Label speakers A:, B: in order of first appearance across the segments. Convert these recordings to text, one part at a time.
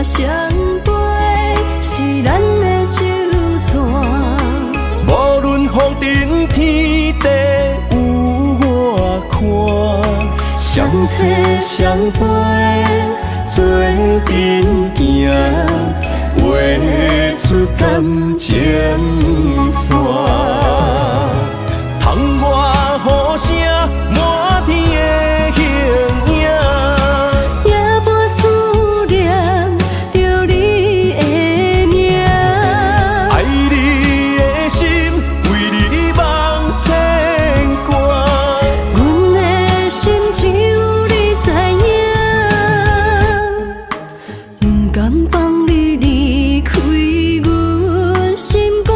A: 相陪，是咱的酒泉。
B: 無論風塵天地有偌寬，相找相陪，做陣行，畫出感情線。窗外雨聲，滿天的形影。
A: 也無思念著你的名。
B: 愛你的心，為你茫牽掛。
A: 阮的心只有你知影，毋甘放你離開阮心肝。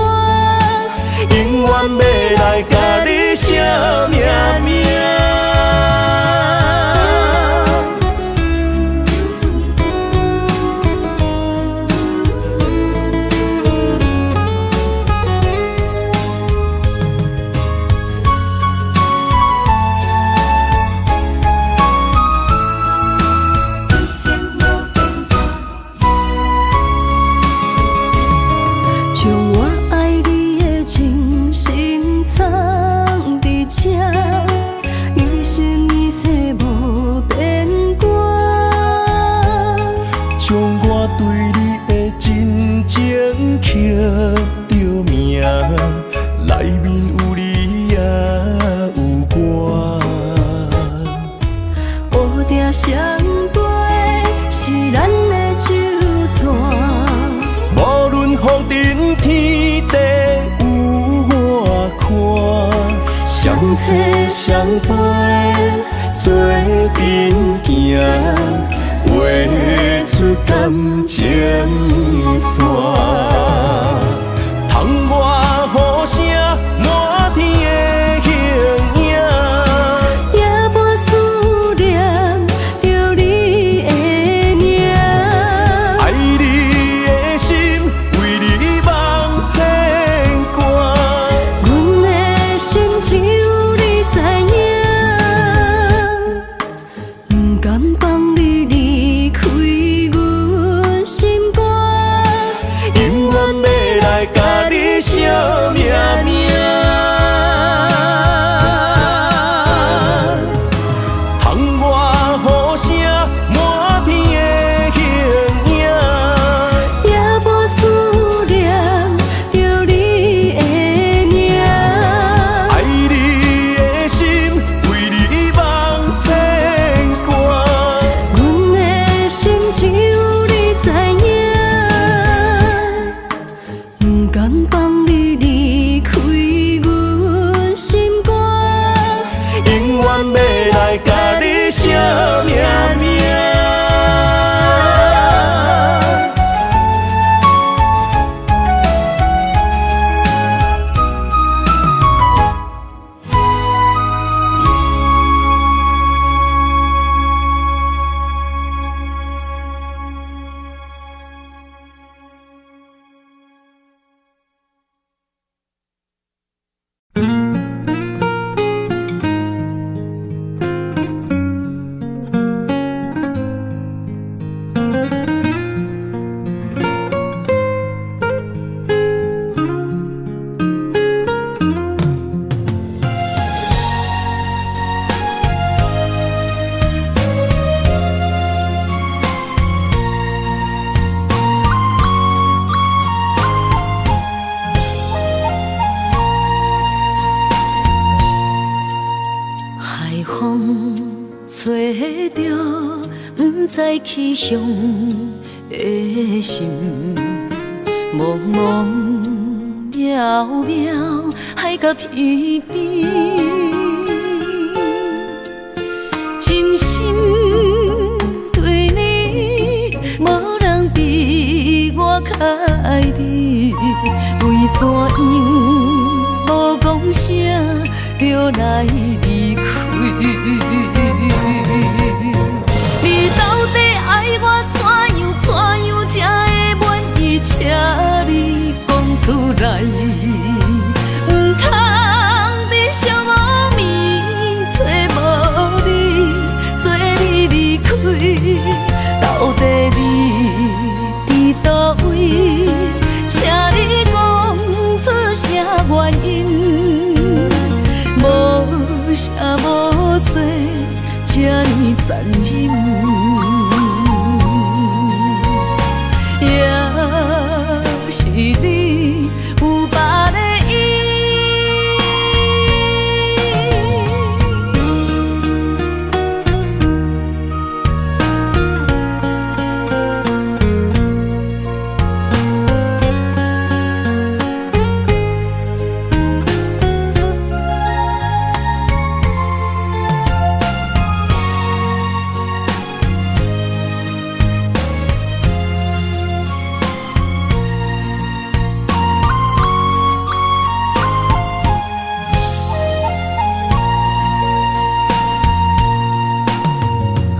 B: 永遠欲來共你寫命名。
A: 將我愛你的真心藏佇這，一生一世無變卦。
B: 將我對你的真情刻著名，內面有你也有我。
A: 烏蝶相陪，是咱的酒泉。
B: 無論風塵天地有偌寬，相找相陪，做陣行，畫出感情線。窗外雨聲，滿天的形影。
A: 也無思念著你的名。
B: 愛你的心，為你茫牽掛。
A: 阮的心只有你知影，毋甘放你離開阮心肝。
B: 永遠欲來共你寫命名。窗外雨聲，滿天的形影。
A: 也無思念著你的名。
B: 愛你的心，為你茫牽掛。
A: 阮的心只有你知影，毋甘放你離開阮心肝。
B: 永遠欲來共你寫命名。
A: 海風吹著，毋知去向的心，茫茫渺渺，海角天邊，真心對你，無人比我較愛你，為怎樣無講聲就來離開？你到底愛我怎樣怎樣才會滿意？請你講出來，毋通佇寂寞暝揣無你，做你離開。到底你殘忍？也是你有別个意。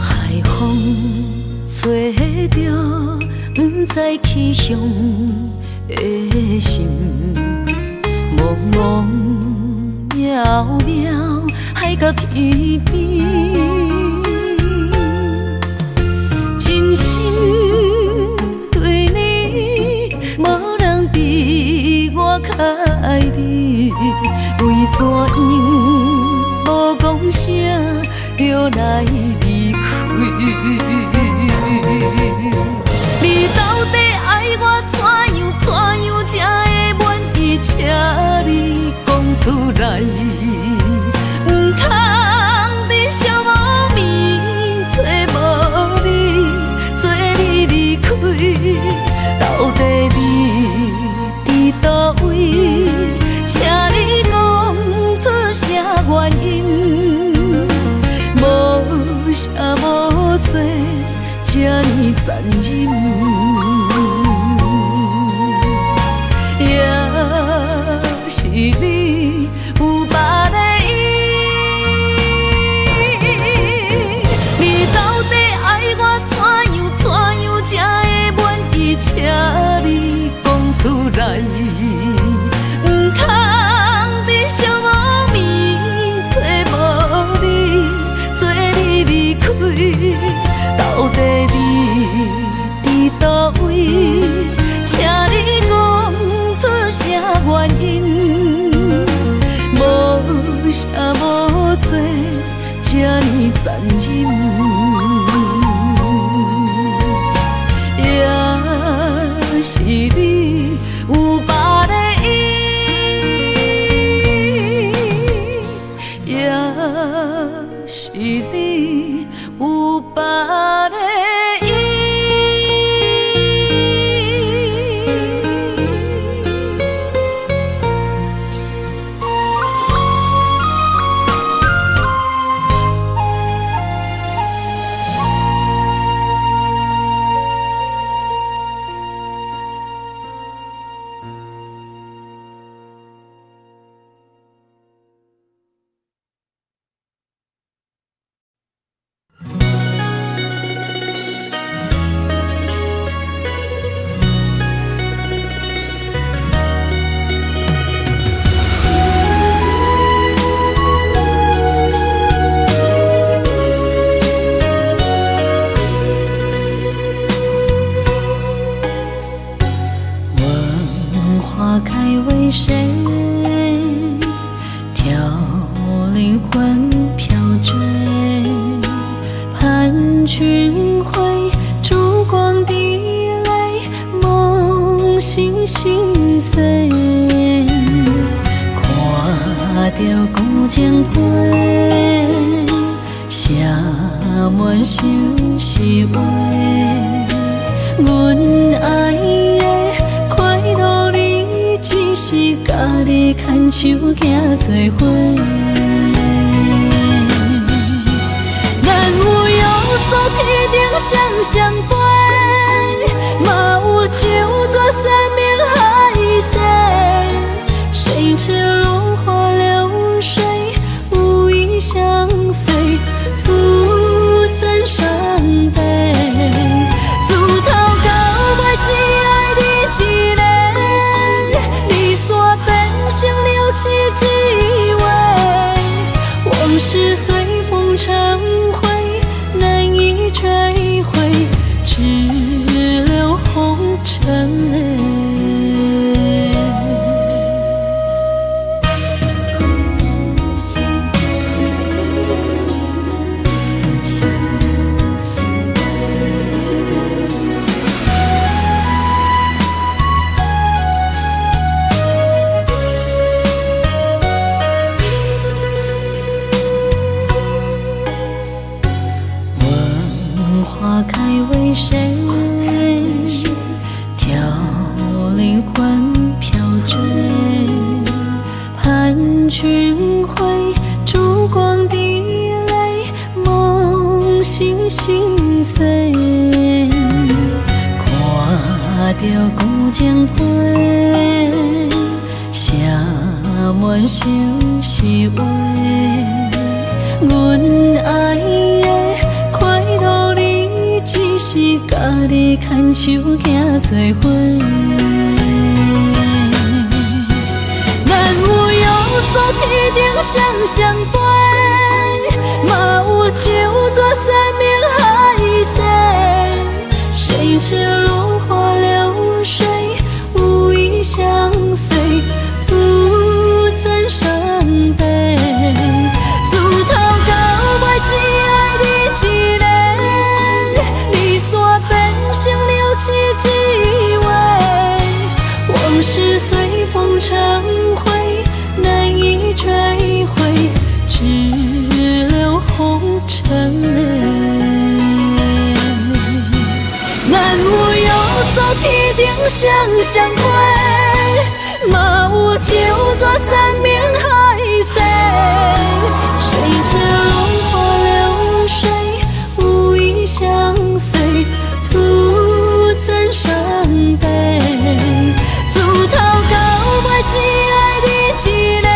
A: 海風吹著不知去向的心，茫茫渺渺海角天邊，真心對你，無人比我較愛你，為怎樣無講聲就來離開？你到底愛我怎樣怎樣才會滿意？請你講出來，毋通佇寂寞暝揣無你，做你離開。到底你佇佗位？請你講出啥原因？無聲無說，這呢殘忍。也是你有別个意。你到底愛我怎樣怎樣才會滿意？請你講出來，毋通佇寂寞暝揣無你，做你離開。到底你佇佗位？請你講出啥原因？無聲無說，這呢殘忍。也是你有別个意，也是你有別个意。問花開為誰？挑靈魂飄墜，盼君回，燭光滴淚，夢醒心碎。看著舊情批，寫滿相思話。阮愛的快樂，你只是家己牽手行做伙。咱有約束天頂雙雙飛，嘛有酒桌山盟海誓。誰知落花流水，無意相隨，徒增傷悲。自頭到尾只愛你一个，離散變成了痴一話，往事隨風成灰，難以追回，只留紅塵淚。花開為誰？挑靈魂飄墜，盼君回，燭光滴淚，夢醒心碎。看著舊情批，寫滿相思話。阮愛的快樂，你只是家己牽手行做伙。咱有約束天頂雙雙飛，嘛有酒桌山盟海誓。誰知落花流水，無意相隨，徒增傷悲。自頭到尾只愛你一个，離散變成了痴一話，往事隨風成灰，難以追回，只留紅塵淚。咱有約束天頂雙雙飛，嘛有酒桌山盟海誓。誰知落花流水，無意相隨，徒增傷悲。自頭到尾只愛你一个，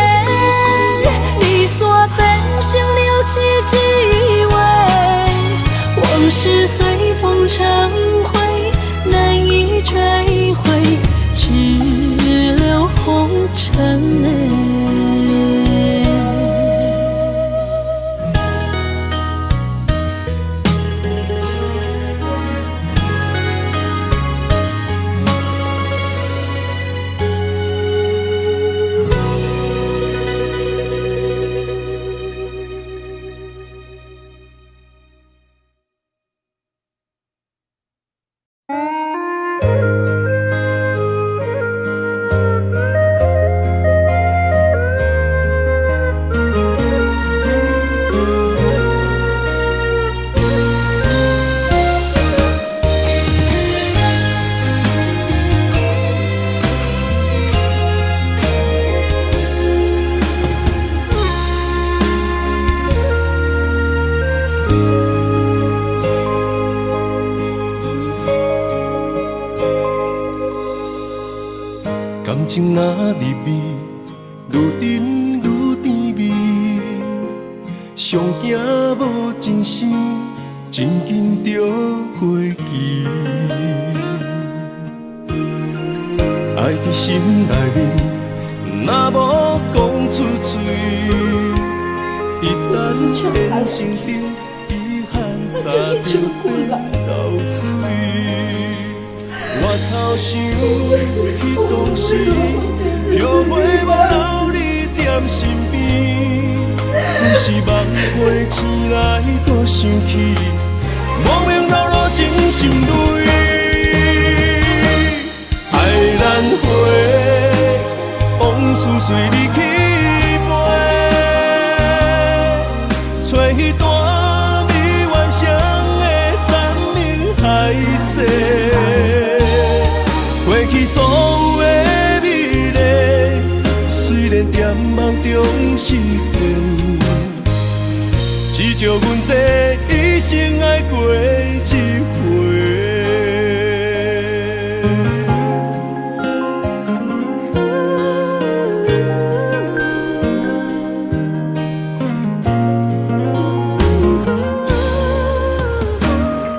A: 離散變成了痴一話，往事隨風成灰，難以追回，只留紅塵淚。
B: 感情若入味，愈沉愈甜蜜。上驚無真心，真緊就過期。愛佇心內面，若無講出嘴，一旦變成冰，遺憾早就變流水。回頭想彼當時，後悔無留你踮身邊，有時夢過醒來閣想起，莫名流落真心淚。愛難回，往事隨你去飛，找彼段美幻想的山盟海誓。過去所有的美麗，雖然踮夢中實現，至少阮這一生愛過一回。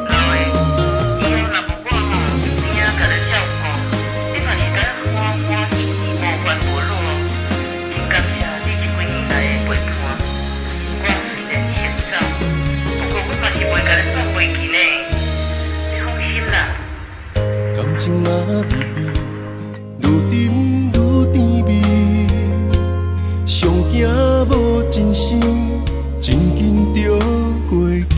C: 老的，以後若無我吼，邊仔共你照顧，你嘛是得歡歡喜喜，無煩無惱。真感謝你這幾年來的陪伴。我雖然先走，不過阮嘛是袂共你放袂記呢。你放心啦。
B: 感情若入味，愈沉愈甜蜜。上驚無真心，真緊就過期。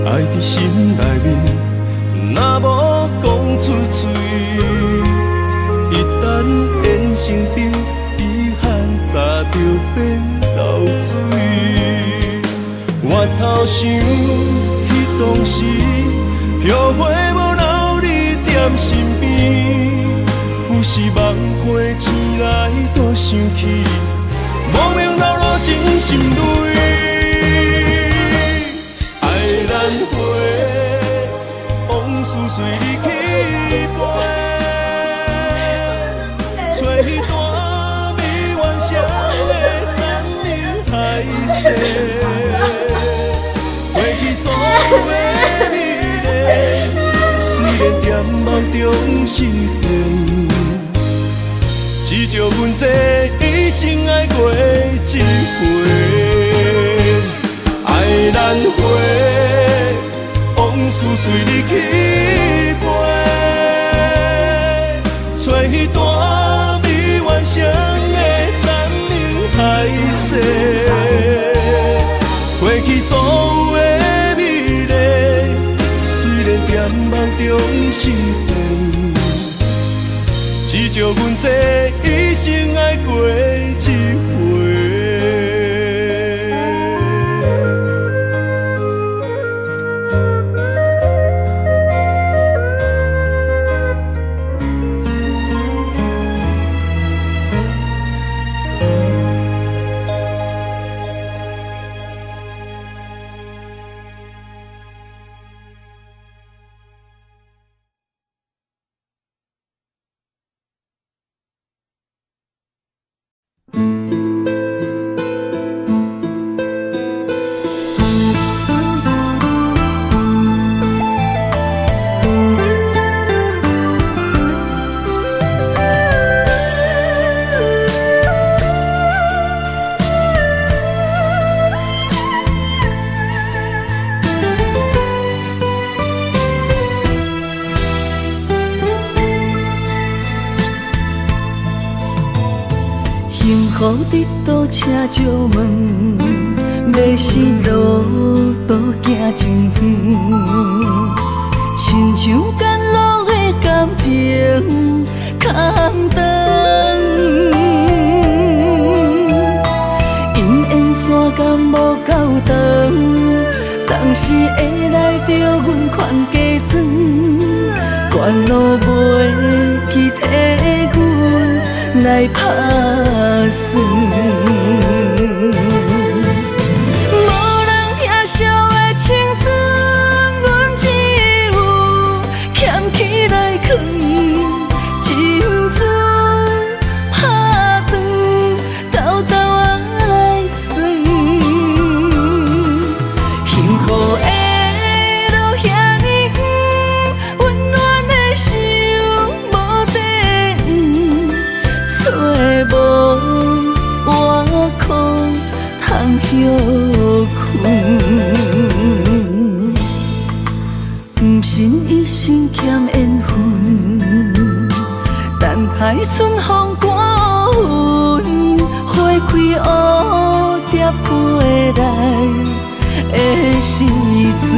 B: 愛佇心內面，若無講出嘴，一旦緣成冰，遺憾早就變流水。回头想，彼當時後悔無留你踮身邊，有時夢回醒來，閣想起，莫名流落真心淚。愛難回，往事隨你去飛，找彼段美完成的山盟海誓，過去所有的美麗，雖然踮夢中實現，至少阮這一生愛過一回。愛難回，往事隨你去飛，找彼段未完成的山盟海誓，過去所有的美麗，雖然踮夢中實現，至少阮這一生愛過一回。
A: 幸福佇佗請借問，欲是路途行真遠，親像甘露的感情空長，姻緣線敢無夠長，當時會來著阮款假裝，懸路袂記替阮來拍算。無人疼惜的青春，阮只有俭起來囥，珍珠拍斷，沓沓仔來算。幸福的路遐呢遠，溫暖的心無地黃，找無倚靠通歇睏。毋信一生欠緣分，等待春風趕雲，花開蝴蝶飛來的時陣。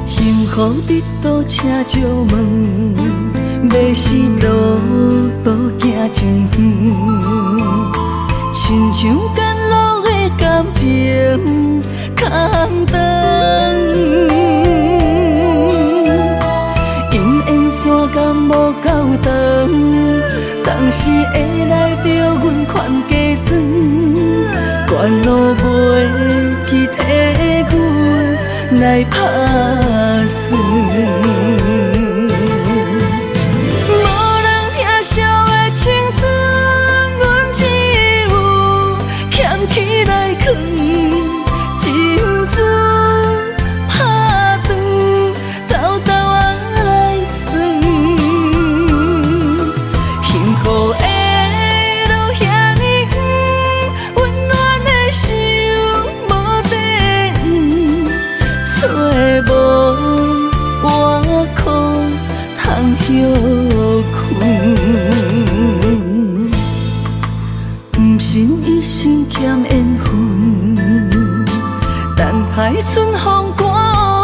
A: 幸福佇佗請借問，欲是路途行真遠，親像甘露的感情空長，姻緣線敢無夠長，當時會來著阮款假裝，懸路袂記替阮來拍算。無人疼惜的青春，阮只有俭起來囥，珍珠拍斷，沓沓仔來算。幸福的路遐呢遠，溫暖的心無地黃，找無倚春風趕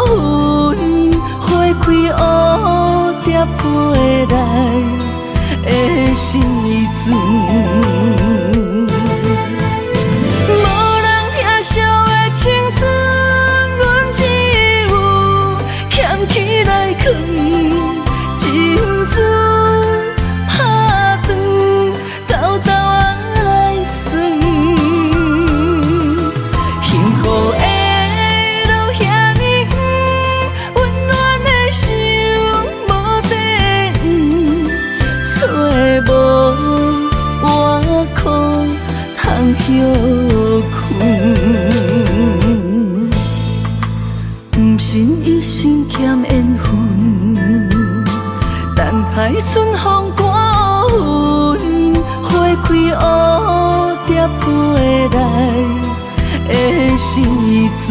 A: 雲，花開蝴蝶飛來的時陣。無人疼惜的青春，阮只有俭起來囥，珍珠拍斷，沓沓仔來算。幸福的路遐呢遠，溫暖的心無地遠，找無倚靠通歇睏。毋信一生欠緣分，等待春風趕雲，花開蝴蝶飛來的時陣。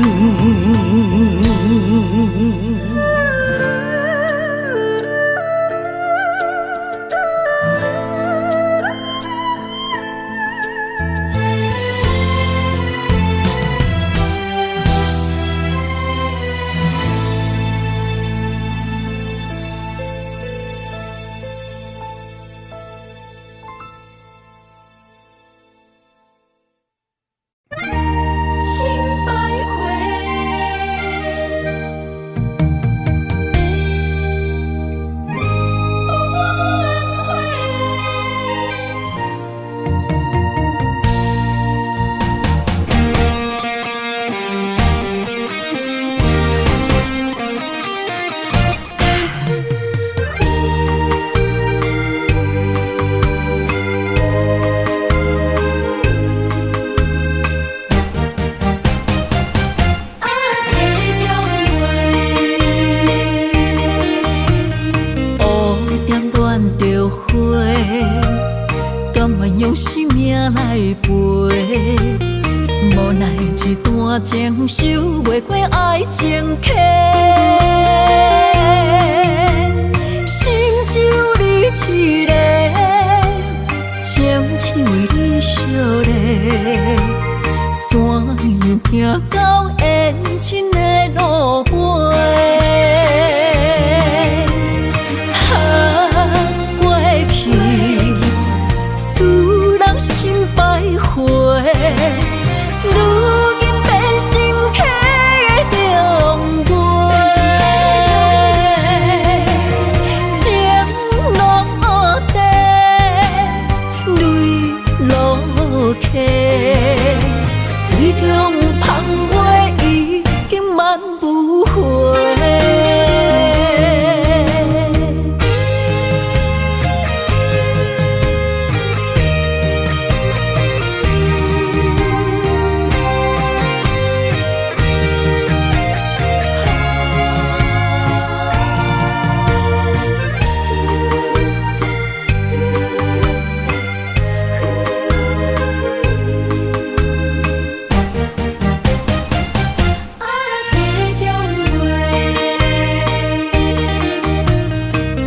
A: 心徘徊。蝴蝶戀著花，甘願用生命來陪。無奈一段情收袂過愛情客，心只有你一個，情只為你相連，怎樣行到緣盡的路尾？啊，過去使人心徘徊，如今變成客中月。情落地，淚落溪，水中芳月已經滿無回。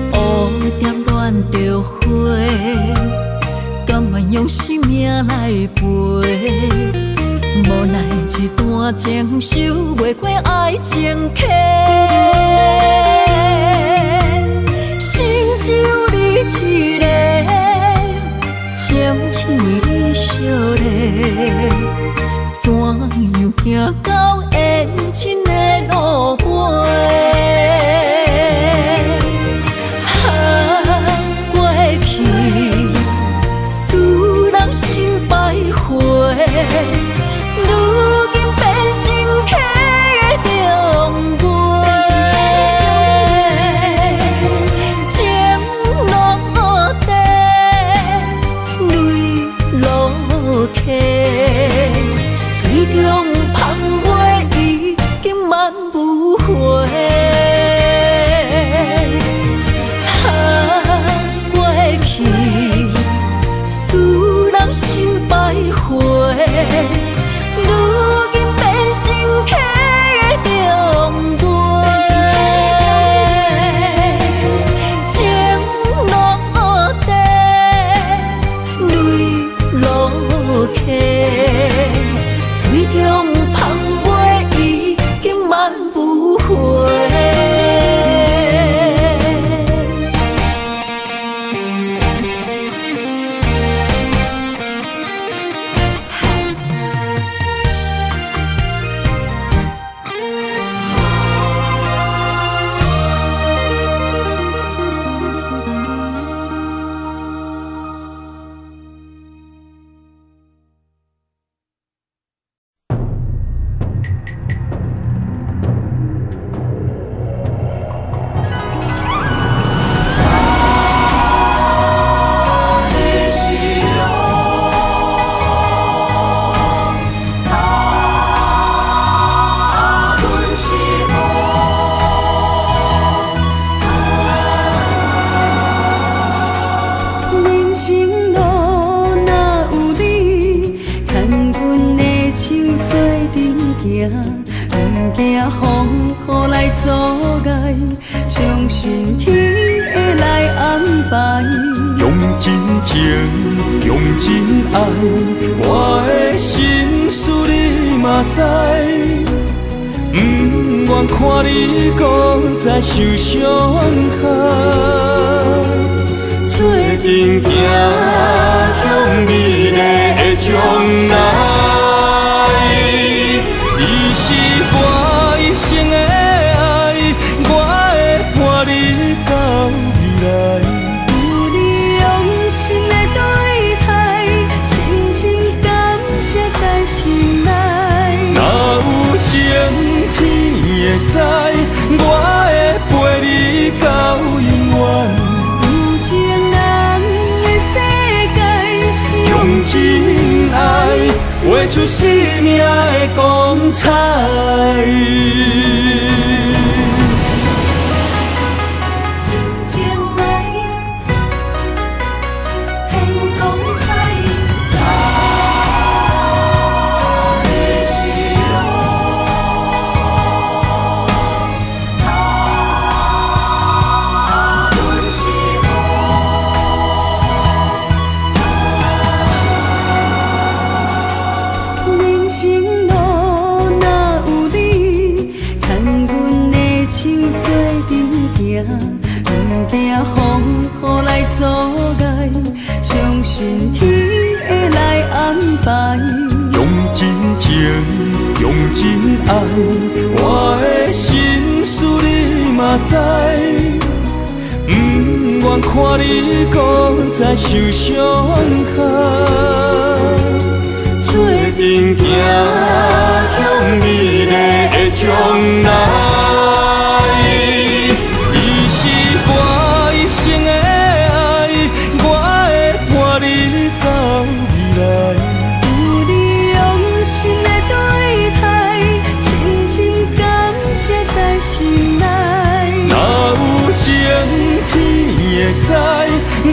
A: 蝴蝶戀著花，甘願用生命來陪。無奈一段情收袂過愛情客，心只有你一個，情只為你相連，怎樣行到緣盡的路尾？啊，過去使人心徘徊，如今變成客中月。情落地，淚落溪，水中芳月已經滿無回。啊，過去使人心徘徊，如今變成客中月。情落地，淚落溪，行，毋驚風雨來阻礙，相信天會來安排。
B: 用真情，用真愛，我的心事你嘛知。毋願看你閣再受傷害，做陣行向美麗的將來。你是我一生的愛，我會伴你到未來。
A: 有你用心的對待，深深感謝在心內。
B: 若有情天會知，我會陪你到永遠。
A: 有情人的世界，
B: 用真愛畫出生命的光彩。
A: 真情來，天光彩。人生路若有你，牽阮的手做陣行，毋驚風雨來阻礙，相信天會來安排。
B: 用真情，用真愛，我的心事你嘛知。毋願看你閣再受傷害，做陣行向美麗的將來。你是我一生的愛，我會伴你到未來。
A: 有你用心的對待，深深感謝在心內。
B: 若有情天會知，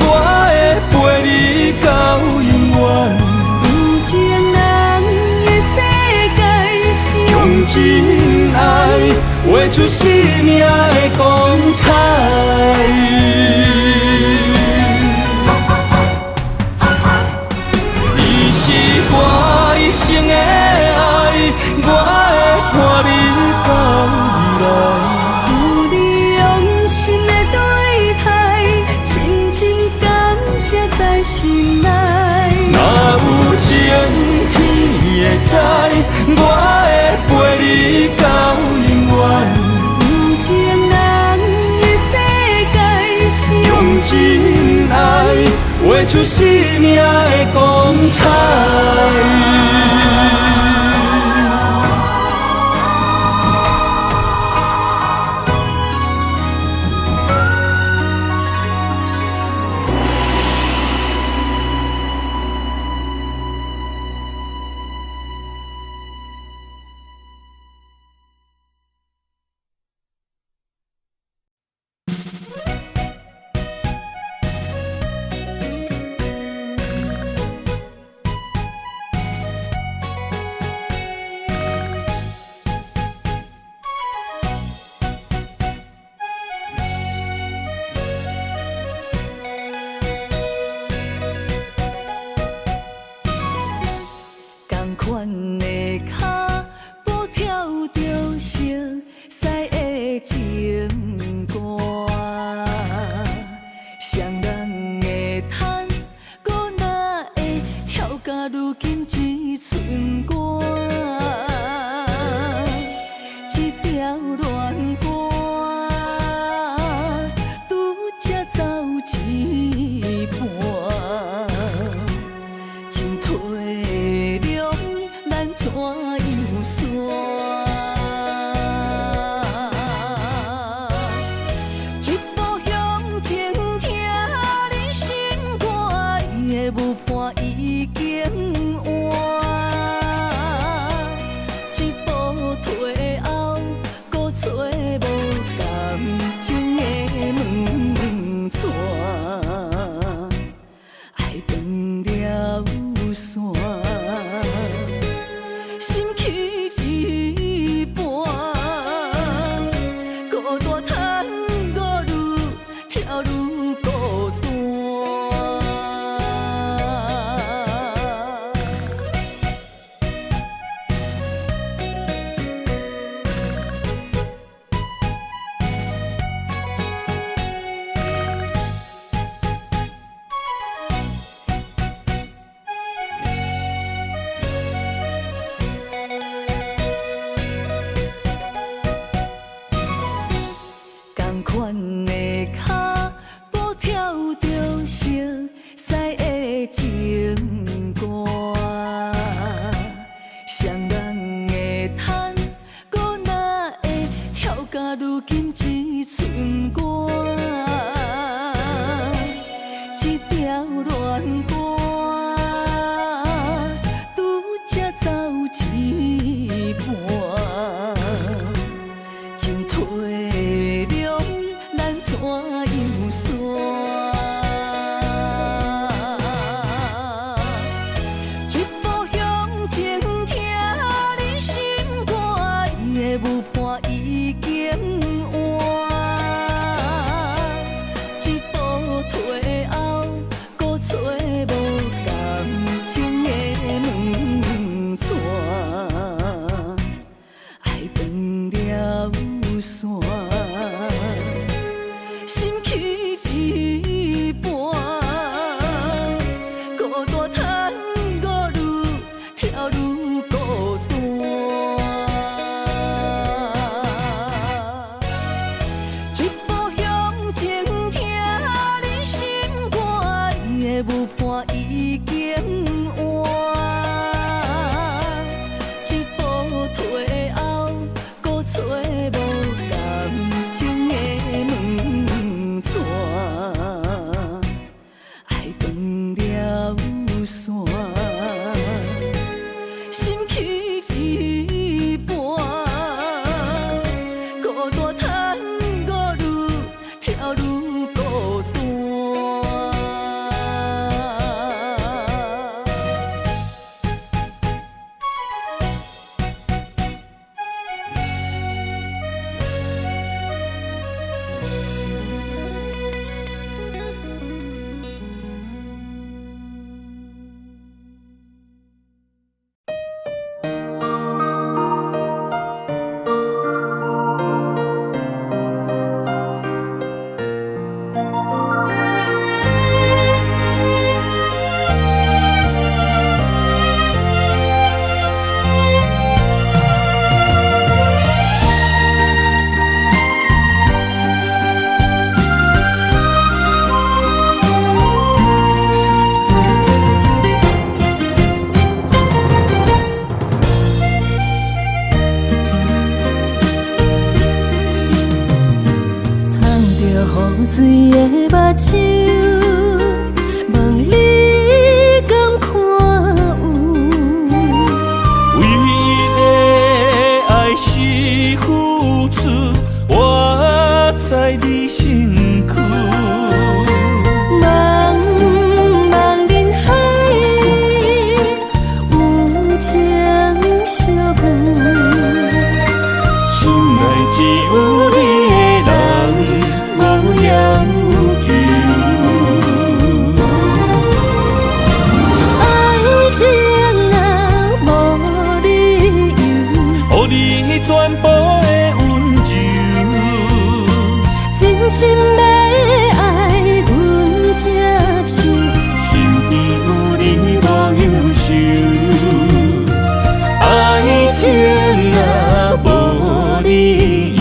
B: 我會陪你到永遠。
A: 有情人的世界，
B: 用真愛畫出生命的光彩。你是我一生的愛，我會伴你到未來。
A: 有你用心的對待，深深感謝在心內。
B: 若有情天會知，我會陪你到永遠。
A: 有情人的世界，
B: 用真愛畫出生命的光彩。
A: 仝款的跤步跳著熟似的情歌，雙人的趁，閣哪會跳甲如今這寸歌？這條恋歌，拄才走一半。真體諒，咱怎樣散？一步向前，疼你心肝，伊的舞伴已經换。一步退後，閣揣無感情的門掣。愛斷了線，心起一水的目睭，問你敢看有？
B: 唯一的愛是付出，活在你身軀。
A: 茫茫人海，有情相遇。
B: 心內只有你的人，無要求。
A: 愛情啊，無理由，
B: 予你全部的溫柔。
A: 真心欲愛，阮這手。
B: 身邊有你無憂愁。愛情啊，無理由，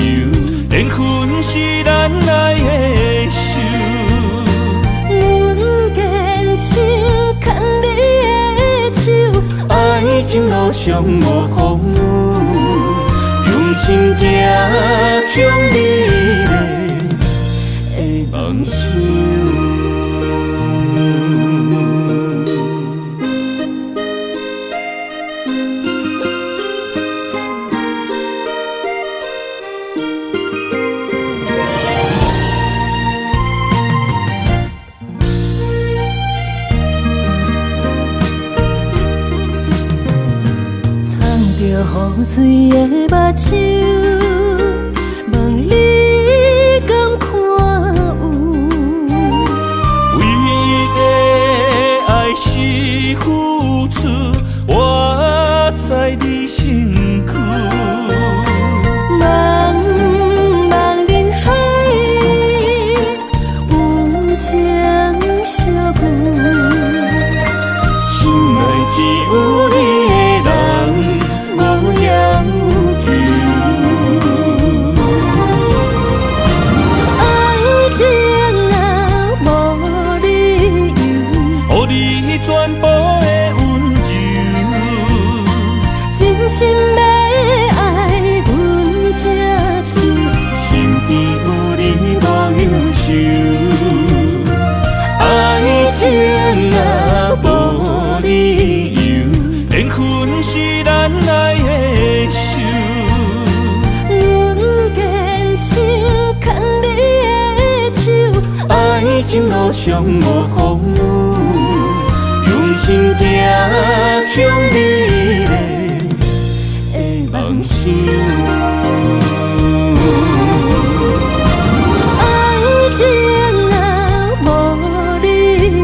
B: 緣分是咱愛的仇。
A: 阮堅心牽你的手，
B: 愛情路上無風雨，用心行向美麗的夢想。
A: 藏著雨水的目睭，問你敢看有？
B: 唯一的愛是付出，活在你身軀。
A: 茫茫人海，有情相遇。
B: 心內只有你的人，無要求。
A: 愛情啊，無理由，
B: 予你全部的溫柔。
A: 真心欲愛，阮這手。
B: 身邊有你無憂愁。愛情啊，無理由，緣分是咱愛的仇。
A: 阮堅心牽你的手，
B: 愛情路上無風雨，用心行向美麗的夢想。
A: 愛情啊，無理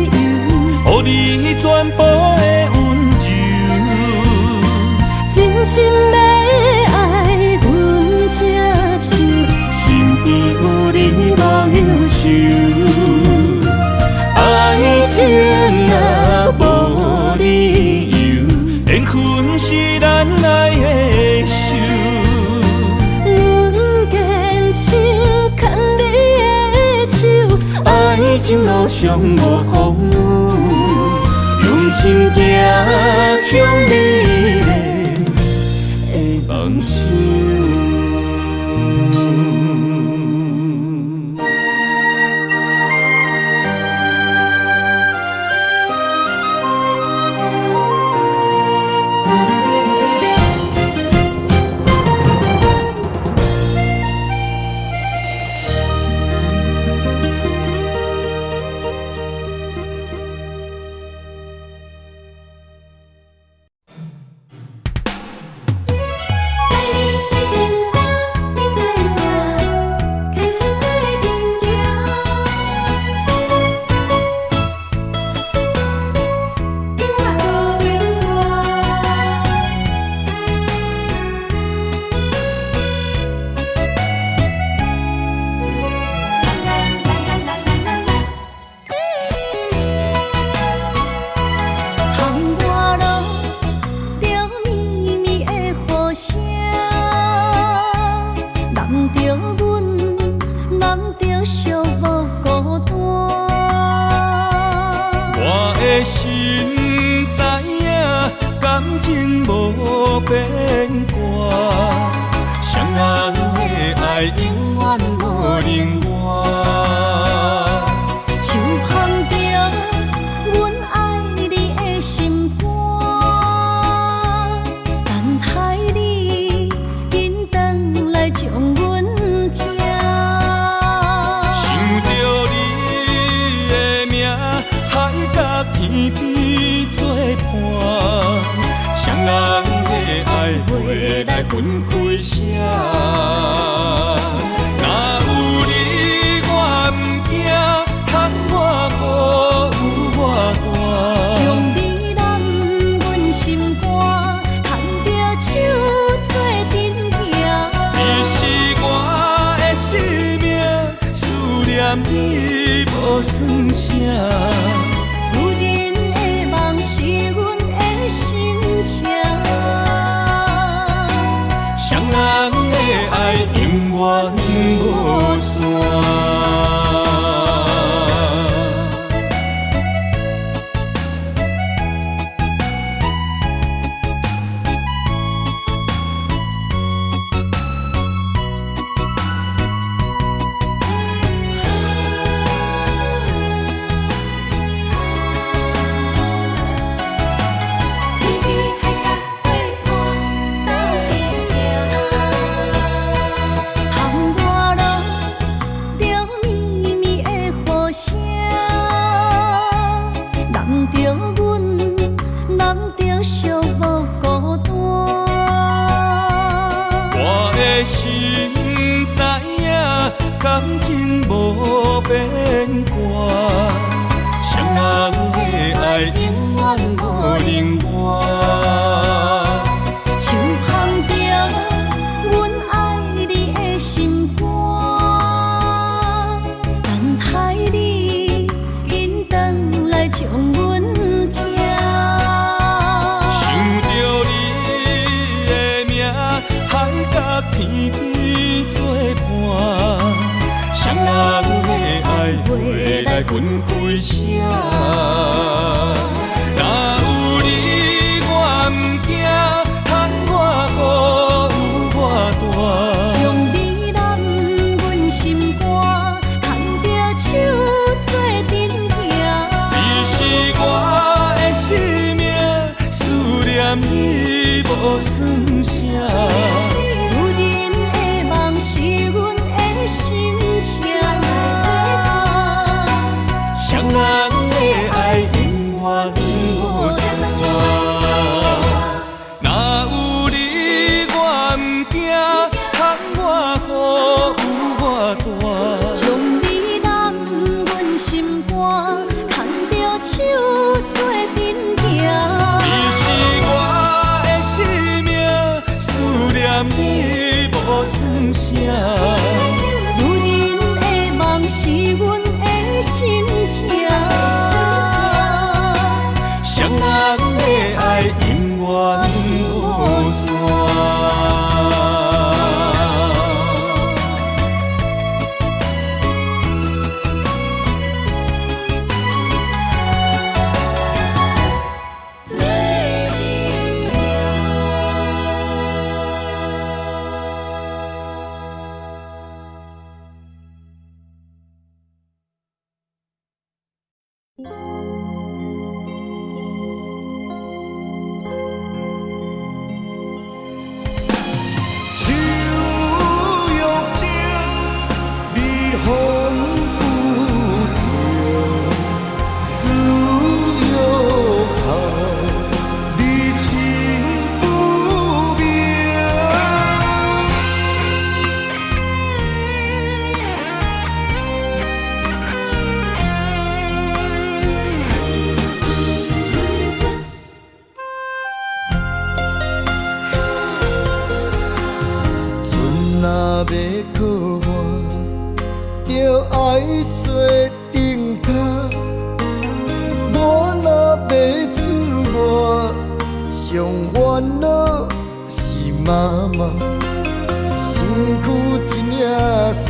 A: 由，
B: 予你全部的溫柔。
A: 真心欲愛，阮這手。
B: 身邊有你無憂愁。愛情啊，無理由，緣分是咱愛的仇。
A: 阮堅心牽你的手，
B: 愛情路上無風雨，用心行向美麗的夢想。
A: 我
B: 袂來分開捨。若有你我毋驚，窗外雨有偌大。
A: 將你攬阮心肝，牽著手做陣行。
B: 你是我的生命，思念你無算啥。
A: 女人的夢是阮的心情。
B: 雙人的愛永遠無散。
A: 微微海角做伴，斗陣行。窗外落著绵绵的雨聲，攬著阮，攬著寂寞孤單。
B: 我的心知影，感情無變卦，雙人的愛永遠無能換。
A: 手捧著阮愛你的心肝，等待你緊轉來將阮疼。
B: 想著你的名，海角天邊作伴，雙人的愛袂來分開捨。若有你我毋驚，窗外雨有偌大。
A: 將你攬阮心肝，牽著手做陣行。
B: 你是我的生命，思念你無算啥。
A: 女人的夢是阮的心情。
B: 雙人的愛永遠無散。若有你我毋驚，窗外雨有偌大。
A: 將你攬阮心肝，牽著手做陣行。
B: 你是我的生命，思念你無算啥。
A: 女人的夢是阮的心情。
B: 雙人的愛永遠無散。
A: 做陣行。
B: 秋玉情，微风不停，子欲孝，你情不明。船若欲靠岸，就愛做燈塔。我若欲出外，上煩惱是媽媽。身軀一領衫，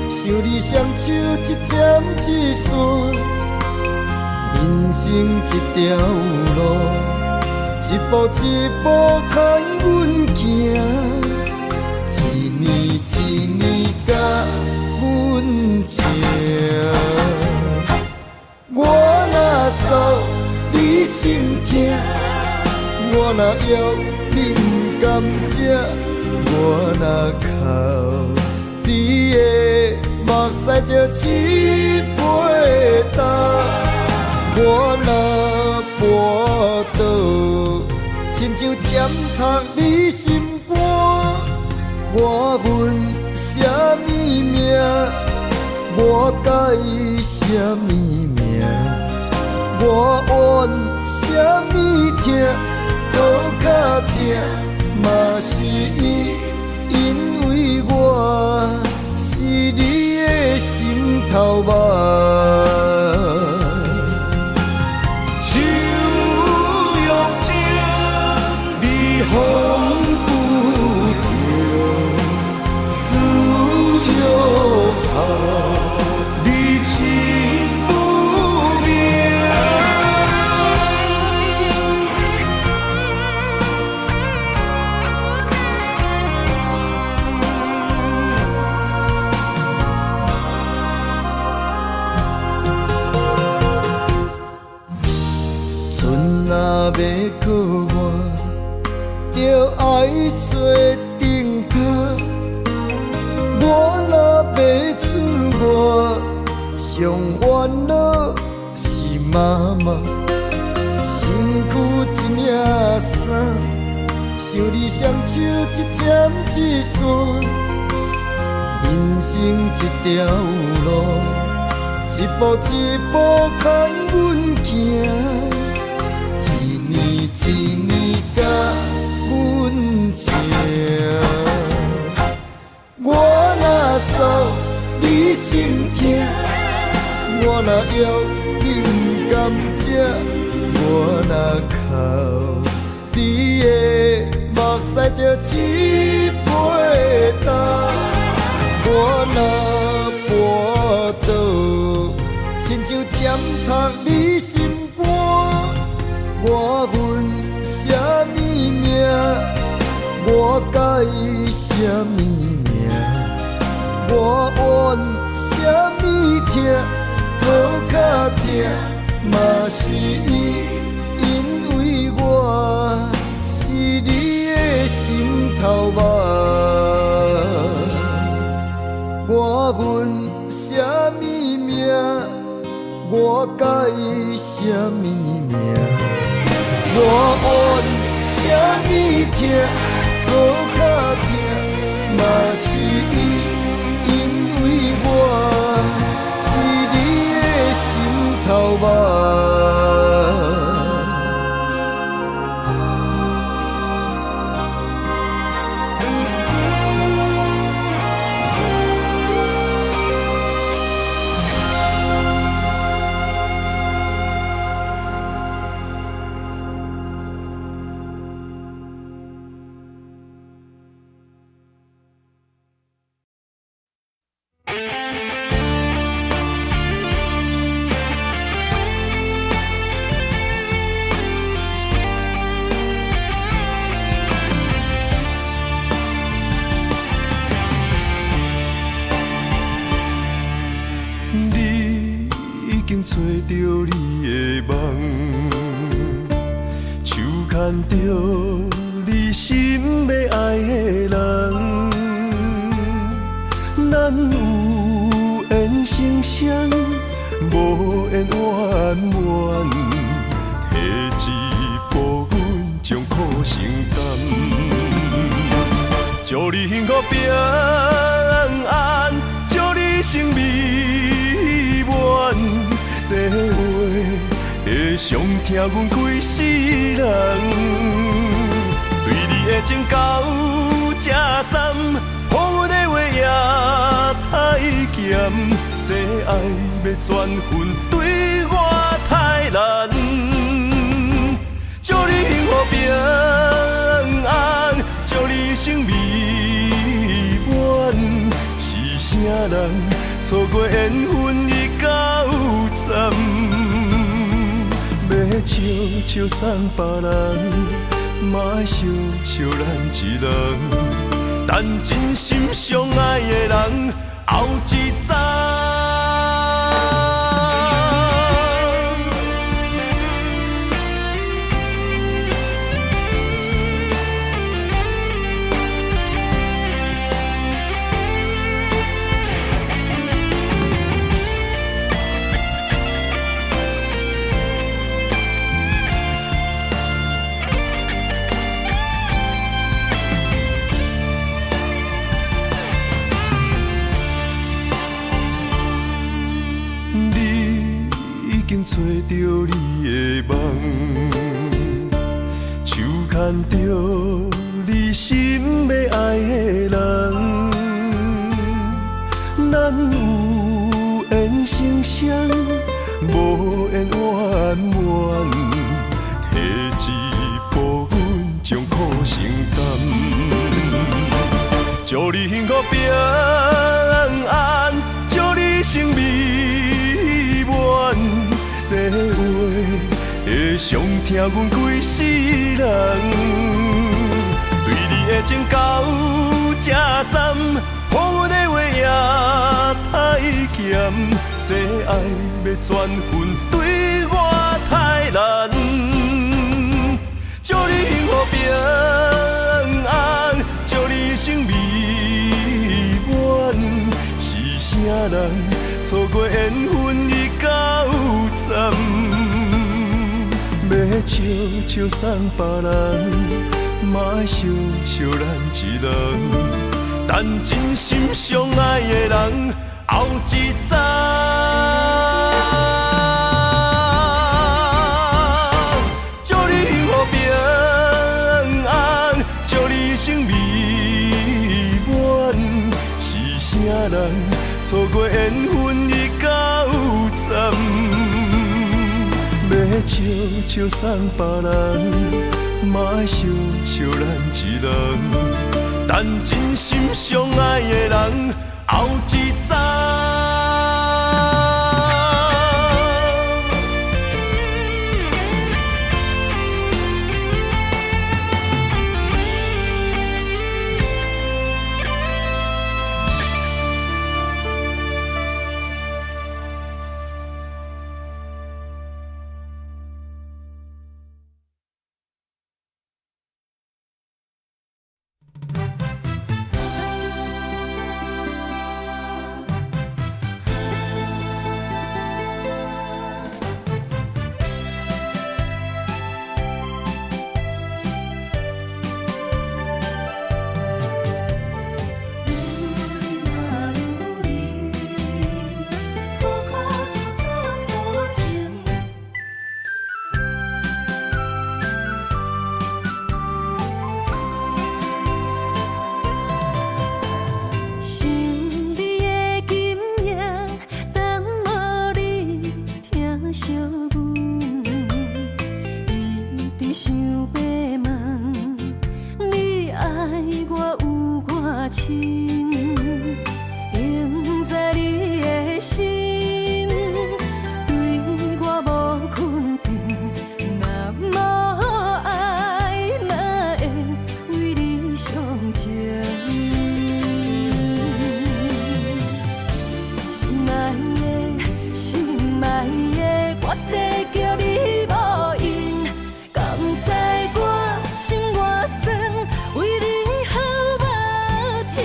B: 想你雙手一針一線，人生這條路，一步一步牽阮行。一年一年佮阮情。我若诉你心疼，我若枵你毋甘食，我若哭你的目屎就拭袂干，我若跋倒，親像一針插你心肝。我恨啥物命？我改啥物名？我怨啥物疼？阁較疼，嘛是因為我是你的心頭肉。樹欲靜，你風不停，子欲孝，你親不明。船若欲靠岸，就愛做燈塔。我若欲出外，上煩惱是媽媽。身軀一領衫，想你雙手一針一線，人生這條路，一步一步牽阮行。一年一年共阮情，我若捎你心疼，我若枵你毋甘食，我若哭你的目屎就试袂干，我若跋倒，親像針插你心肝。我恨啥物命？我改啥物名？我怨啥物疼？阁較疼，嘛是因為我是你的心頭肉。我恨啥物命？我改啥物名？我怨啥物疼？阁較疼，嘛是因為我是你的心頭肉。你已經揣著你的夢，手牽著你心欲愛的人，咱有緣成雙，無緣圓滿，提一步阮將苦承擔，祝你幸福平安，祝你生美滿。這話會傷疼阮規世人，對你的情到這站，予阮的話也太鹹，這愛欲轉分對我太難。祝你幸福平安，祝你生美滿。是啥人錯過緣分已到站？欲笑笑送別人，嘛愛惜惜咱一人。等真心相愛的人，後一站。著你的夢，手牽著你心欲愛的人，咱有緣成雙，無緣圓滿，提一步阮將苦承擔。祝你幸福平安，祝你生美滿，這話會傷疼阮規世人。對你的情到這站，予阮的話也太鹹，這愛欲轉分對我太難。祝你幸福平安，祝你生美滿，是啥人錯過緣分已夠慘？欲笑笑送別人，嘛愛惜惜咱一人。等真心相愛的人後一站。祝你幸福平安，祝你生美滿，是啥人錯過緣分已夠慘？欲笑笑送別人，嘛愛惜惜咱一人。等真心相愛的人後一站。
A: 心偌酸，為你好目疼。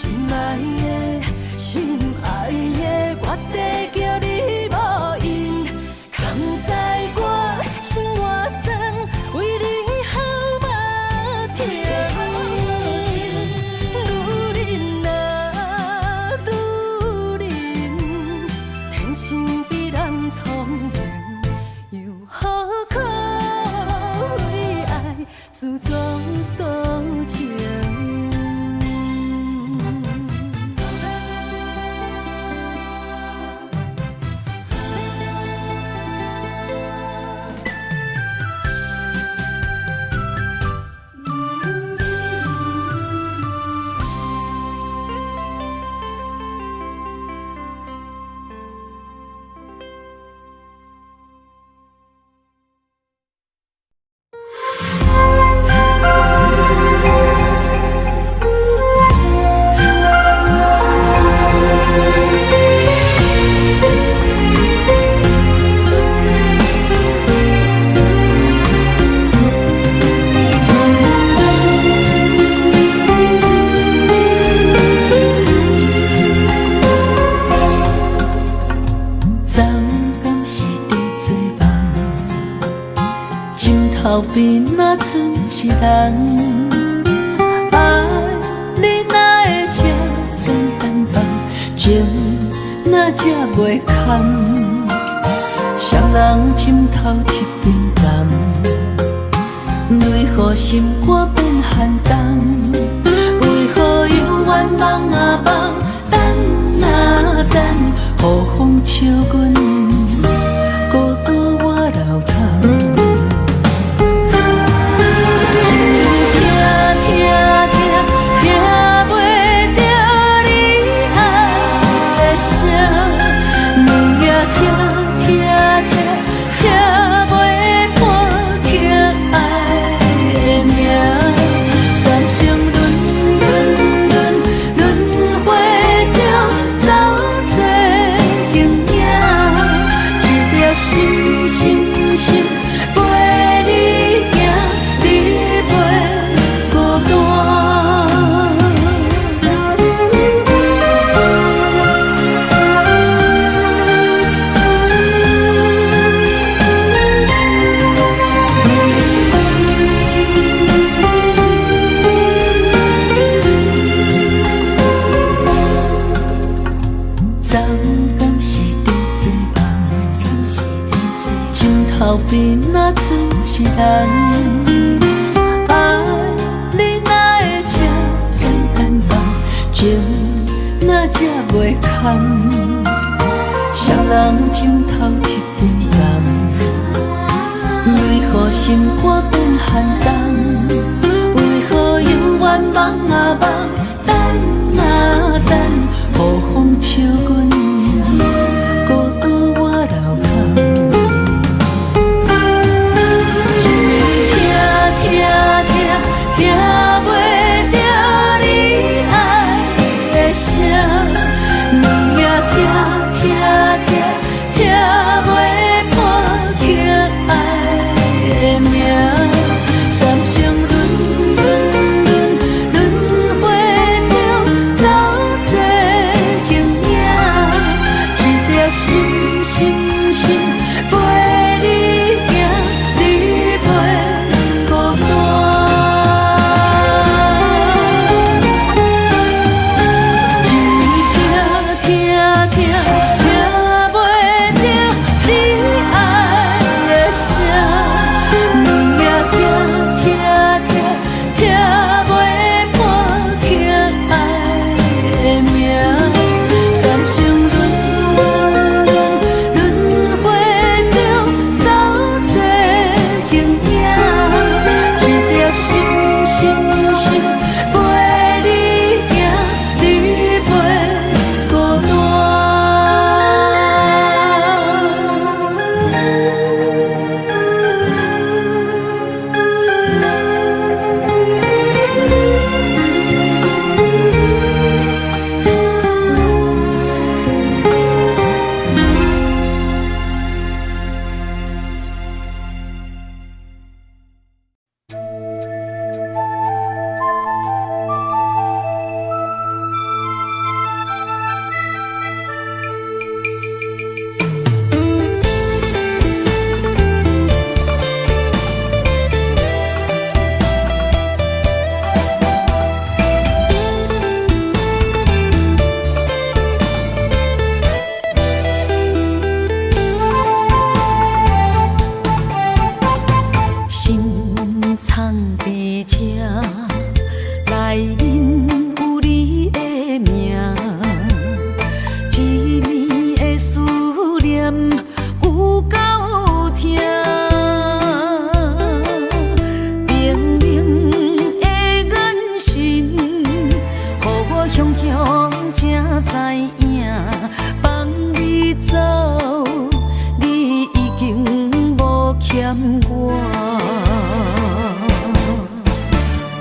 A: 心愛的，心愛的，我地叫你無閒，崁在我心偌酸，為你好嘛疼。女人啊，女人，天生比人聰明，又何苦為愛自作多情？昨敢是佇做夢，枕頭邊若賰一人。愛你哪會這簡單放，情哪這袂堪？誰人枕頭這邊重，為何心肝變寒冬？為何猶原夢啊夢，等啊等，予風笑阮孤單我流淌。一暝聽聽聽，聽袂著你愛的聲；兩夜聽聽聽，聽袂破疼愛的名。三生輪輪輪輪迴中走找形影，一粒心心心陪你行，你袂孤單。昨敢是佇做夢，枕頭邊若賰一人。愛你哪會這簡單放，情哪這袂堪？誰人枕頭這邊重，為何心肝變寒冬？為何猶原夢啊夢，等啊等，予風笑阮孤單我流淌。一暝聽聽聽，聽袂著你愛的聲；兩夜聽聽聽，聽袂破疼愛的名。三生輪輪輪輪迴雄才知影，放你走，你已經無欠我。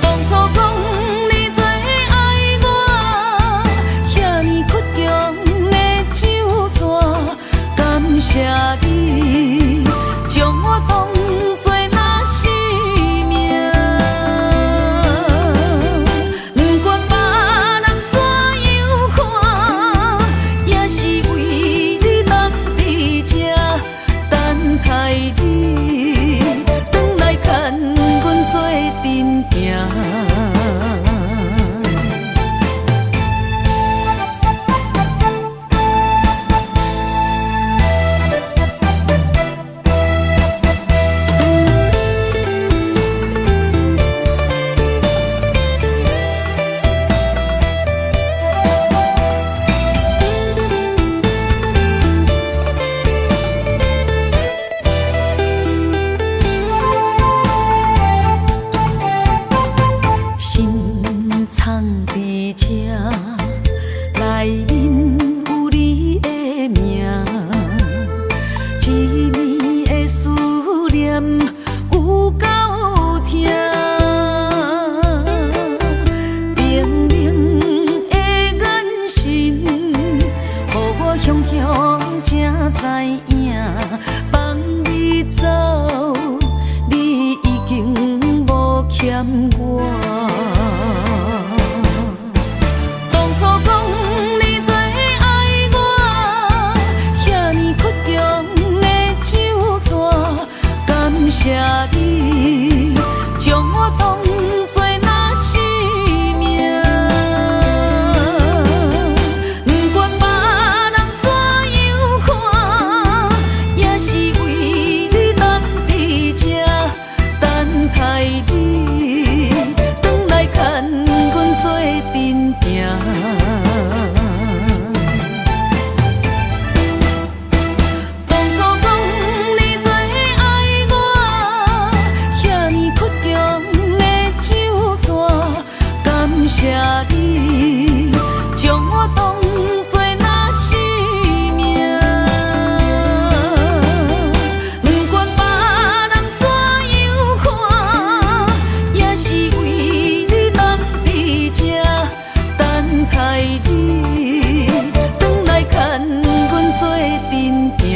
A: 當初講你最愛我，遐爾倔強的酒紙，感謝你將我當作若是命。不管別人怎樣看，也是為你等佇這，等待你轉來牽阮做陣行。心藏佇這，內面有你的名，一暝的思念有夠疼，冰冷的眼神，予我雄雄才知影，放你走，你已經無欠我。當初講你最愛我，遐爾倔強的酒紙，感謝你將我當作若是命。不管別人怎樣看，也是為你等佇這，等待你轉來牽阮做陣行。當初講你最愛我，遐爾倔強的酒紙，感謝你將我當作若是命。不管別人怎樣看，也是為你等佇這，等待你轉來牽阮做陣行。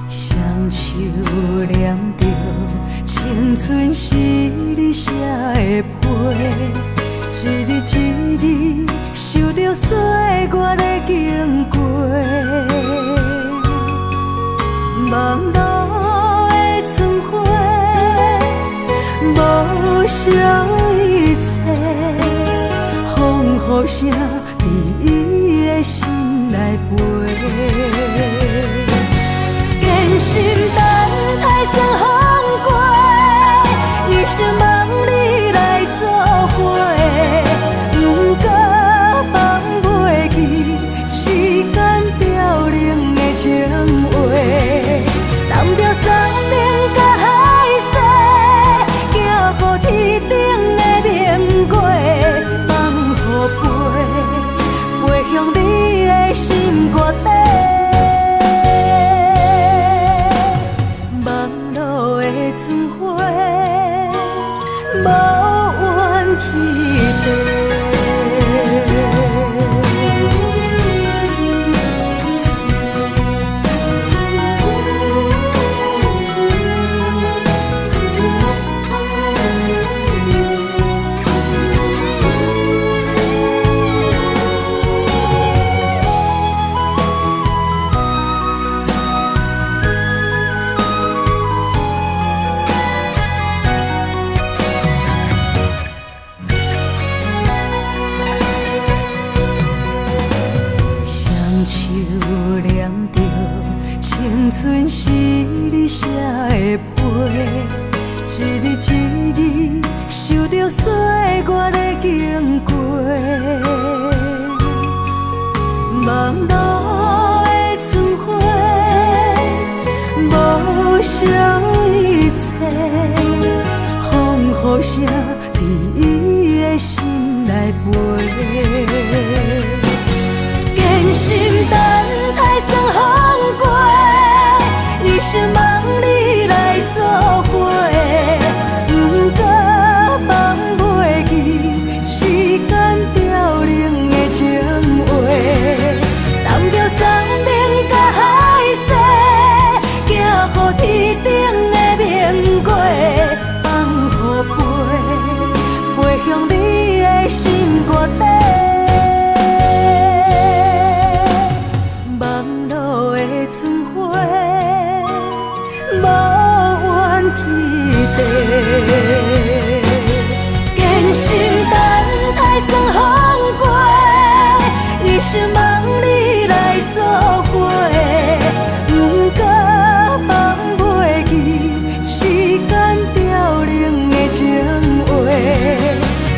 A: 雙手念著青春是你寫的批，一字一字受著歲月的經過，網路的春花，無惜一切，風雨聲佇伊的心內飛。堅心等待霜風過，一生望你來做伙，不過放袂記時間凋零的情話，擔著山盟佮海誓，寄予天頂的明月，放予飛。月的經過，網路的春花，無惜一切，風雨聲佇伊的心內飛。堅心等待算風過，一生望你來做伙，不過放袂記時間凋零的情話，擔著送命佮海誓，行予天頂的明月，放予飛，飛向你的心肝底。網路的春花，無怨天地。堅心等待算風過，一生望你來做伙，不過放袂記時間凋零的情話，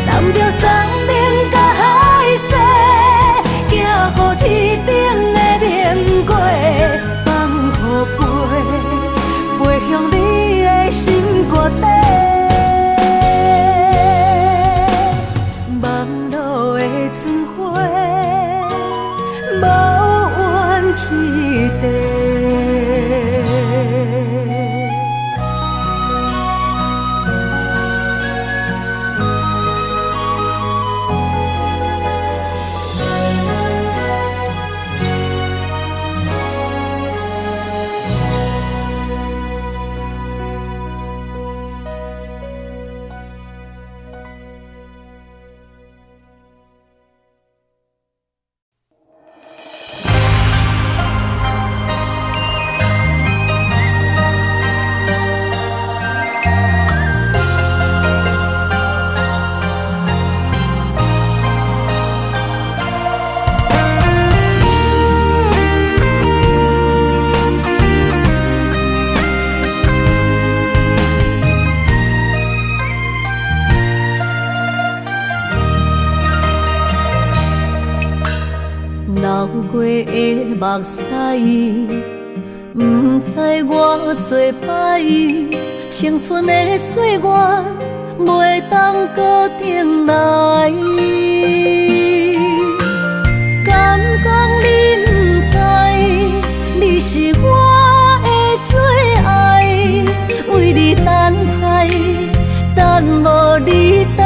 A: 擔著送命佮海誓，行予天頂的明月，放予飛，飛向你的心肝底。網路的春花，無怨天地。流過的目屎，不知我做歹，青春的歲月袂當閣轉來。敢講你不知，你是我的最愛，為你等待，等無你轉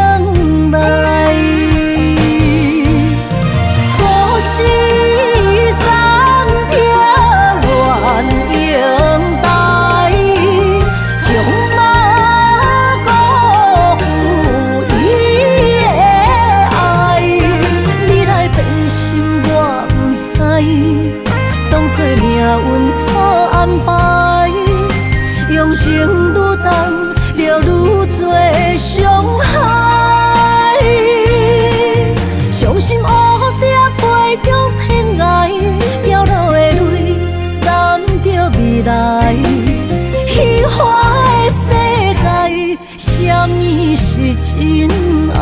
A: 來。故事三撇鸳鸯台，將馬辜負伊的愛。你來變心我不知，當作命運錯安排，用情愈重，就愈多傷害。傷心烏蝶飛向天涯，飄落的淚染著未來。虚幻的世界，啥物是真愛？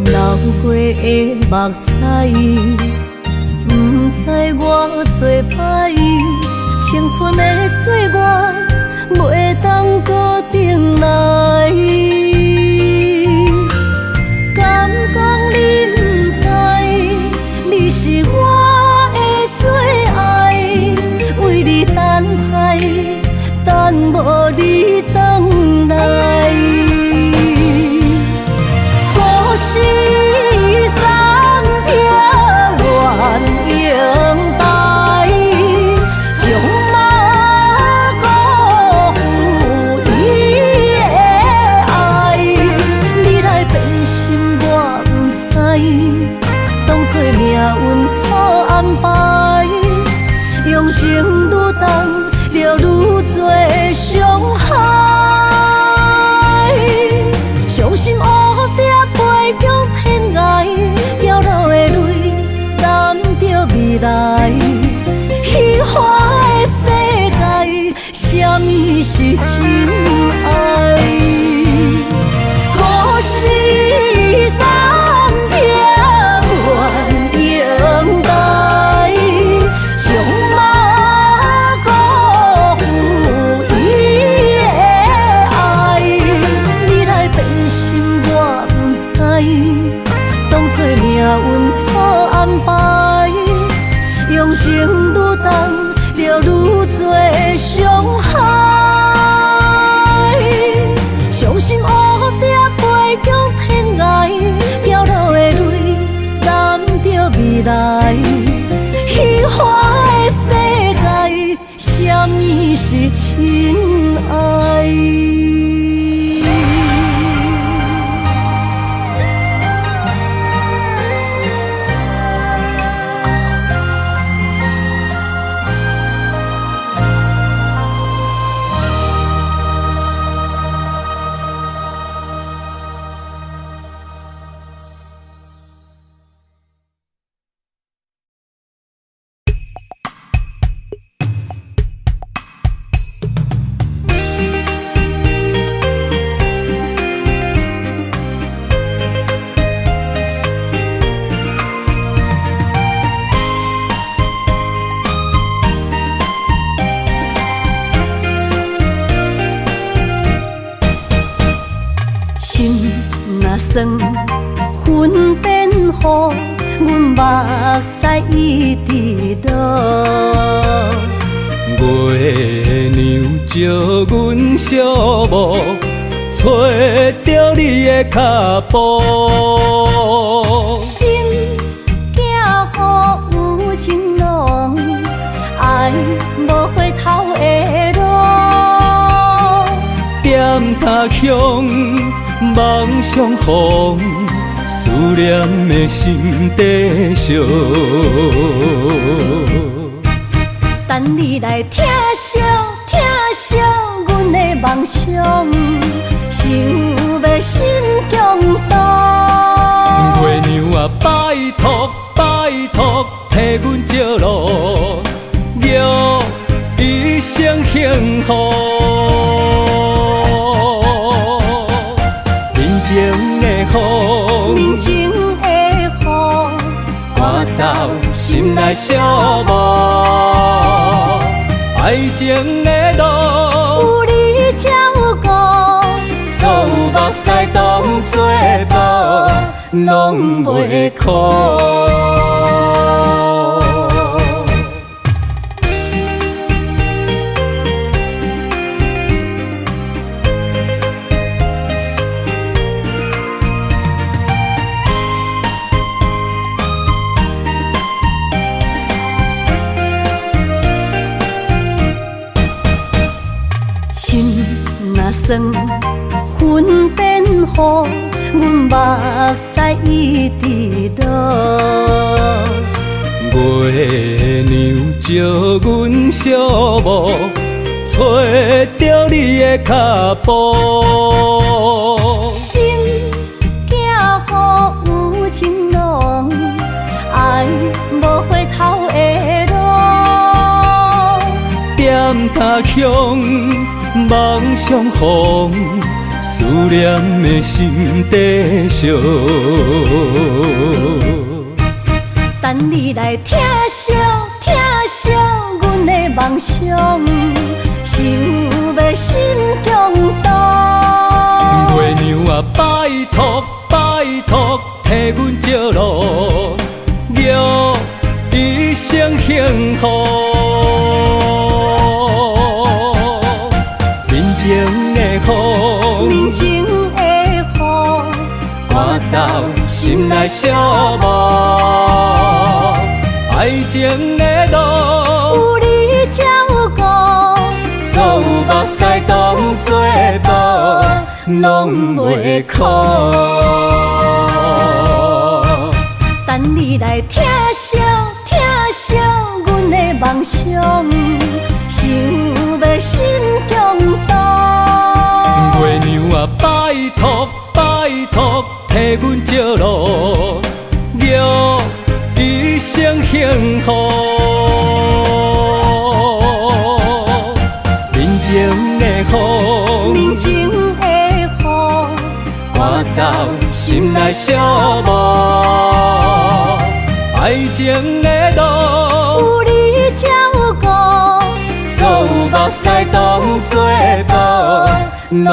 A: 流過的目屎，不知我做歹，青春的歲月袂當閣轉來。敢講你不知，你是我的最愛，為你等待，等無你轉來。故事三撇鸳鸯台，將馬辜負伊的愛。情愈重，就愈多傷害。傷心烏蝶飛向天涯，飄落的淚染著未來。虚幻的世界，啥物是真愛？心若酸，云变雨，阮目屎一直落。
B: 月娘照阮寂寞，揣著你的脚步。
A: 心惊雨有情浓，爱无回頭的路。
B: 踮他鄉夢相逢，思念的心在燒。
A: 等你來疼惜疼惜阮的夢想，想欲心強動。
B: 月娘啊，拜託拜託，替阮照路，玉一生幸福。面前的雨，
A: 面前的雨，
B: 赶走心內寂寞。愛情的路，
A: 有你照顧，
B: 所有目屎當作布，攏袂苦。
A: 心若酸，云變雨，阮目屎一直落。
B: 月娘照阮寂寞，揣著你的腳步。
A: 心驚雨有情濃，愛無回頭的路。
B: 踮他鄉夢相逢，思念的心在燒。
A: 等你來疼惜疼惜阮的夢想，想欲心強動。
B: 月娘啊，拜託拜託，替阮照路，玉一生幸福。面前的雨，
A: 面前的雨，
B: 趕走心內寂寞。愛情的路，
A: 有你照顧，
B: 所有目屎當作布，攏袂苦。
A: 等你來疼惜疼惜阮的夢想，想欲心強動。
B: 月娘啊，拜託拜託，替阮照路，玉一生幸福。面前的雨，
A: 面前的雨，
B: 趕走心內寂寞。愛情的路，
A: 有你照顧，
B: 所有目屎當作布，攏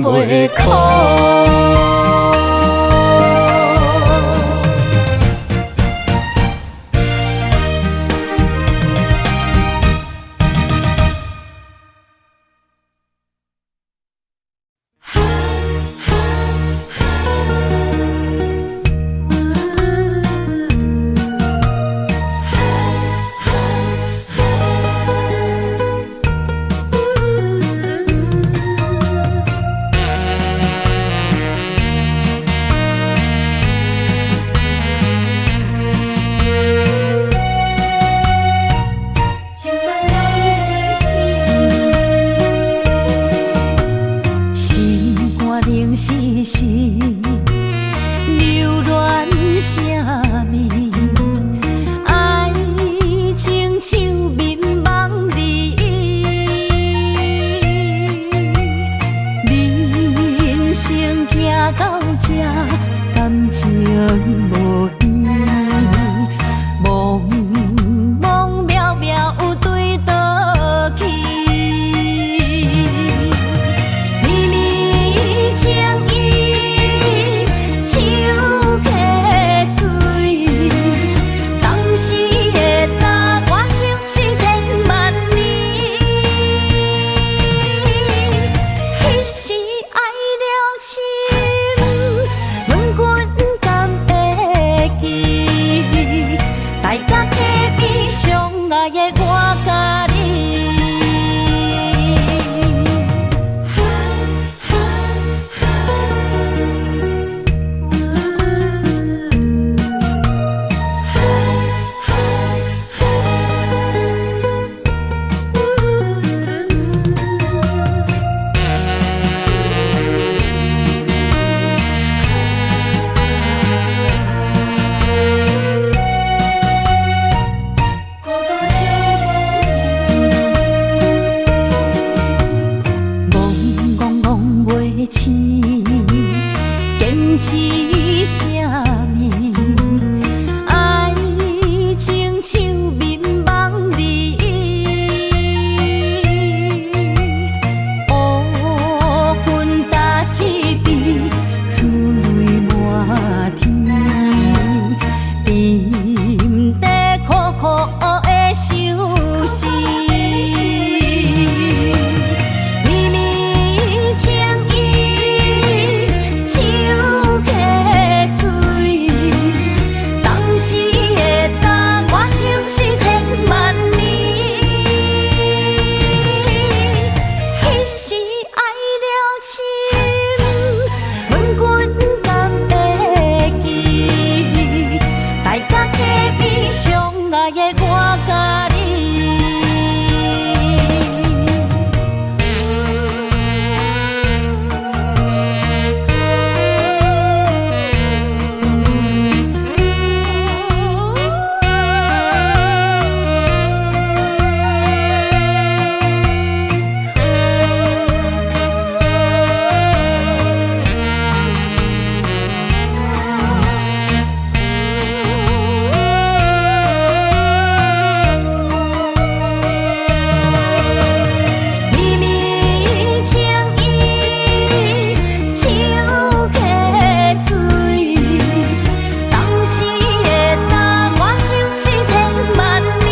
B: 袂苦。
A: 情無變，茫茫渺渺對倒去，绵綿情意像溪水，當時的答我相思千萬年，彼時愛了深，問君敢會記？大甲溪邊相愛的我佮你。懵懵懵袂醒，堅持啥物？愛情像眠夢裡，烏雲焦是悲，珠淚滿天，甜甜苦苦的相思。綿綿情意像溪水，當時的答我相思千萬年，彼時愛了深，問君敢會記？大甲溪邊相愛的我佮你。綿綿情意像溪水，當時的答我相思千萬年，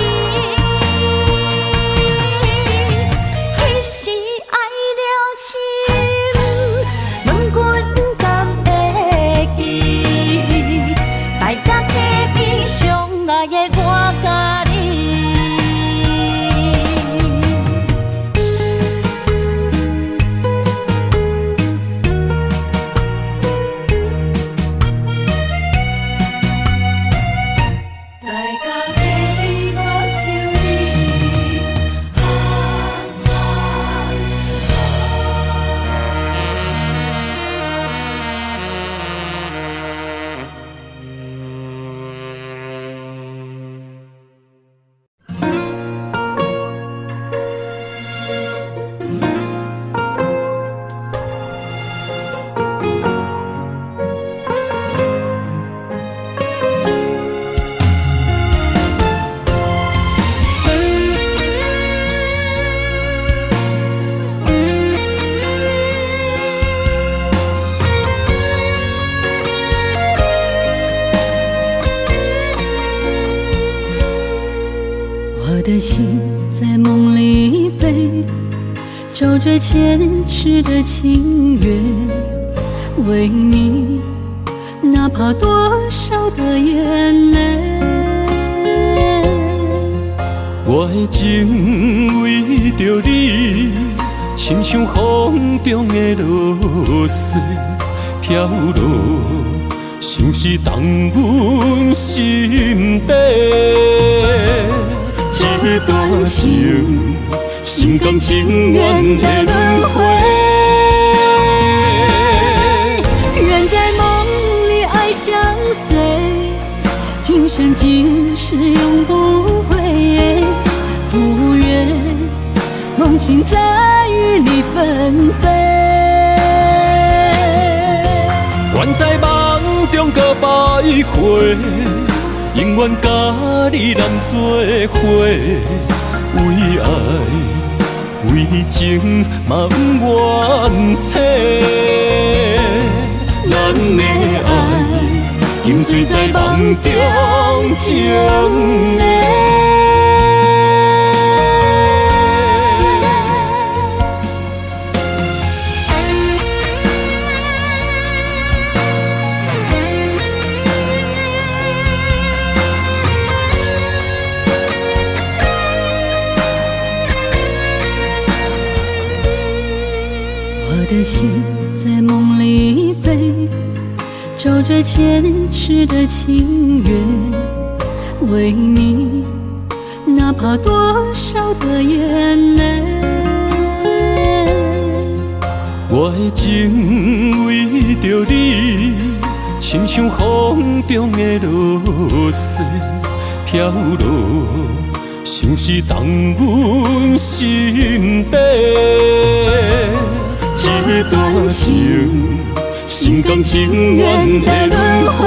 A: 彼時愛了深，問君敢會記？大甲溪邊相愛的我佮你。大甲溪邊我想你。我的心在夢裡飛，找着前世的情緣，為你哪怕多少的眼淚。
B: 我的情為著你，親像風中的露水飄落，相思動阮心底。這段情，心甘情願的輪迴。
A: 願在夢裡愛相隨，今生今世永不悔。不願夢醒再與你分飛。
B: 願在夢中閣徘徊，永遠佮你人做伙，為愛為情嘛毋願切。咱的愛沉醉在夢中情的。
A: 我的心在夢裡飛，找着前世的情緣，為你，哪怕多少的眼淚。
B: 我的情為著你，親像風中的露水飄落，像是動阮心底。這段情，心甘情願的輪迴。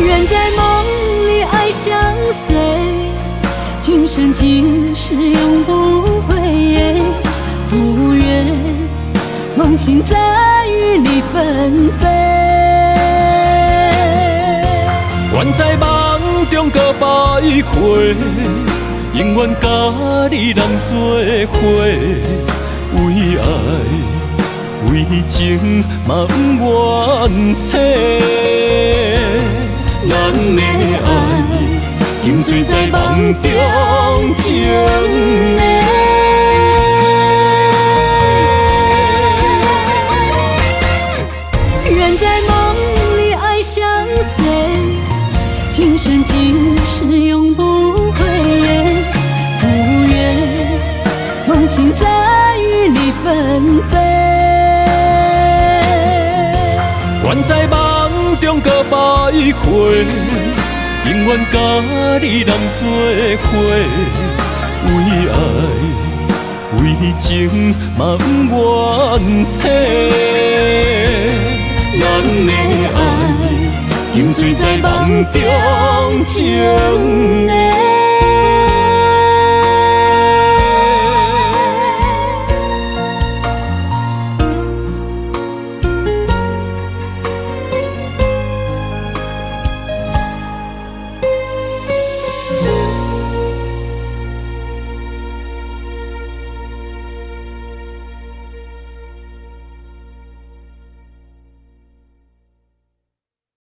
A: 願在夢裡愛相隨，今生今世永不悔。不願夢醒再與你分飛。
B: 願在夢中閣徘徊，永遠佮你人做伙，為愛為情嘛毋願切。咱的愛沉醉在夢中情的。
A: 願在夢裡愛相隨，今生今世永不悔。不願夢醒再與你分飛。
B: 願在夢中閣徘徊，永遠佮你人做伙，為愛為情嘛毋願切。咱的愛沉醉在夢中情的。